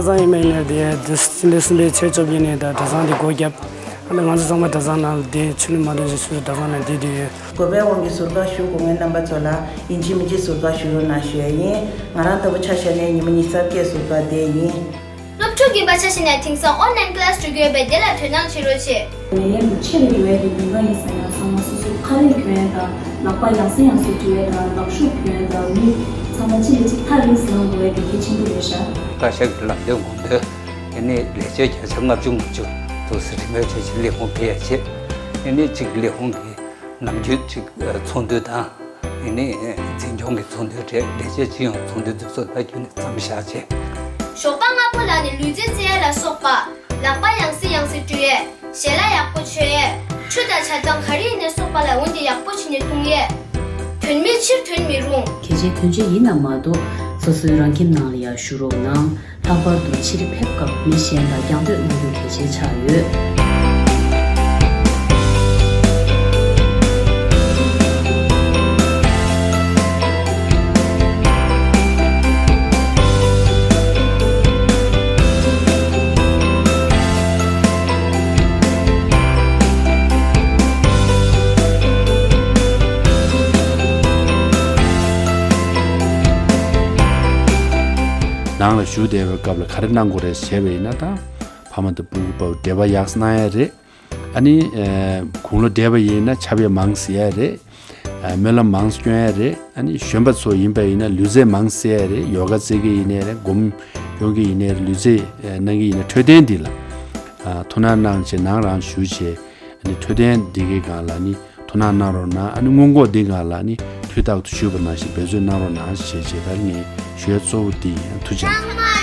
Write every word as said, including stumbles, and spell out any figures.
གྲྭ་ཚང་ཡིན་པ་ཡིན་ནའི་དེ་དེ་སྤྱི་ཟླ་གསུམ་པའི་ཚེས་བཅོ་བརྒྱད་ནས་ད་གྲྭ་ཚང་དེ་སྒོ་བརྒྱབ། ཨ་ནི་ང་ཚོ་ཚང་མ་གྲྭ་ཚང་ནང་ལ་དེ་ཆོས་ལུགས་མ་འདྲ་བའི་སོ་སོའི་གྲྭ་ཚང་ནང་བསྡད་དུས་ཡོད། དགོན་པའི་དབང་གིས་ཟུར་བཀག་ཞུ་དགོས་མཁན་རྣམ་པ་ཚོ་ལ་ཡིན་གཅིག་མིན་གཅིག་ཟུར་བཀག་ཞུ་རོགས་གནང་ཞུ་ཡ་ཡིན། ང་རང་ལྟ་བུ་ཆ་བཞག་ནས་ཉི་མ་ཉི་ཤུ་རྩ་བརྒྱད་ཟུར་བཀག་བསྡད་ཡིན། སློབ་ཕྲུག་ཡིན་པ་ཆ་བཞག་ན་དེང་སང་ཨོན་ལན་ཀི་ལ་སི་སྤྲོད་ཀྱི་ཡོད་པས་དེ་ལ་དོ་སྣང་བྱེད་རོགས་བྱེད། ལས་ཡུན་ཆེ་རུ་འགྲོ་ཡ་གི་ཉེན་ཁ་ཡིན་ཙང་ཡང་ཚང་མ་སོ་སོ་ཁ་ལས་གྱོན་ཡ་དང་ལག་པ་ཡང་སེ་ཡང་སེ་འཁྲུ་ཡ་དང་ལག་ཤུབས་གྱོན་ཡ་དང་མི་ཚང་མ་གཅིག་ལས་གཅིག་ཐག་རིང་ཙམ་འགྲོ་ཡ་དེ་གལ་ཆེན་པོ་རེད་ཤག་བཀའ་ཤག་གི་ལམ་སྟོན་དགོངས་དོན། དེ་ནས་ལས་བྱེད་བརྒྱ་ཆ་ལྔ་བཅུ་ང་བཅུ་དུ་རིན་མེད་ཆོས་ཀྱི་ལས་ཁུངས་ཕེབས་ཡ་བྱེད། དེ་ནས་གཅིག་ལས་ཁུངས་ཀྱི་ནམ་རྒྱུན་གཅིག་ཚོགས་འདུ་དང་། དེ་ནས་འཛིན་སྐྱོང་གི་ཚོགས་འདུ་རེད། ལས་བྱེད་སྤྱི་ཡོངས་ཚོགས་འདུ་དེ་ཚོ་ད་རྒྱུན་ནས་མཚམས་བཞག་བྱས། ཞོགས་པ་སྔ་པོ་ལངས་ནས་ལུས་རྩལ་རྩེ་ཡ་ལ་སོགས་པ། ལག་པ་ཡང་སེ་ཡང་སེ་བཀྲུ་ཡས། ཞལ་ལག་ཡག་པོ་མཆོད་ཡས། ཆུ་དང་ཇ་དང་ག་རེ་ཡིན་ནའི་སོགས་པ་ལ་འོན་ཏེ་ཡག་པོ་བྱས་ནས་བཏུང་ཡས། དོན་མེད་ཕྱིར་ཐོན་མི་རུང་། གལ་ཆེ་དོན་ཆེ་ཡིན་ན་མ་གཏོགས་སོ་སོའི་རང་ཁྱིམ་ནང་ལ་ཡར་བཞུགས་རོགས་གནང་། ལྷག་པར་དུ་ཕྱིར་ཕེབས་སྐབས་མི་གཞན་དང་རྒྱང་སྡོད་གནང་རྒྱུ་གལ་ཆེ་ཆགས་ཡོད། ནང་ལ་བཞུགས་བསྡད་པའི་སྐབས་ལ་ག་རེ་གནང་དགོས་རེད་ཞེས་པ་ཡིན་ན། ད་ཕ་མ་དང་སྤུ་གུ་བར་འབྲེལ་བ་ཡག་ཙམ་གནང་ཡ་རེད། ཨ་ནི་ཨ་དགུང་ལོ་བགྲེས་པ་ཡིན་ན་ཕྱག་དཔེ་མང་ཙམ་ཡ་རེད། ཨ་སྨོན་ལམ་མང་ཙམ་སྐྱོན་ཡ་རེད། ཨ་ནི་གཞོན་པ་ཚོ་ཡིན་པ་ཡིན་ན་ལུས་རྩལ་མང་ཙམ་རྩེ་ཡ་རེད། ཡོ་ག་རྩེ་གི་ཡིན་ནའི་རེད། སྒོམ་སྐྱོན་གི་ཡིན་ནའི་རེད། ལུས་རྩལ་ཨ་གནང་གི་ཡིན་ན་འཕྲོད་བསྟེན་འདི་ལ་ཨ་ཐུགས་སྣང་གནང་བྱས་ནང་རང་བཞུགས་བྱས། ཨ་ནི་འཕྲོད་བསྟེན་འདི་གའི་སྒང་ལ་ནི་ཐུགས་སྣང་གནང་རོགས་གནང་། ཨ་ནི་སྔོན་འགོག་འདི་སྒང་ལ་ནི་དུས་རྟག་ཏུ་ཞུས་པ་ནང་བཞིན་འབད་བརྩོན་གནང་རོགས་གནང་ཞེས་བྱས་ད་ངས་ཞུ་ཡ་གཙོ་བོ་འདི་ཡིན། ཐུགས་རྗེ་གནང་།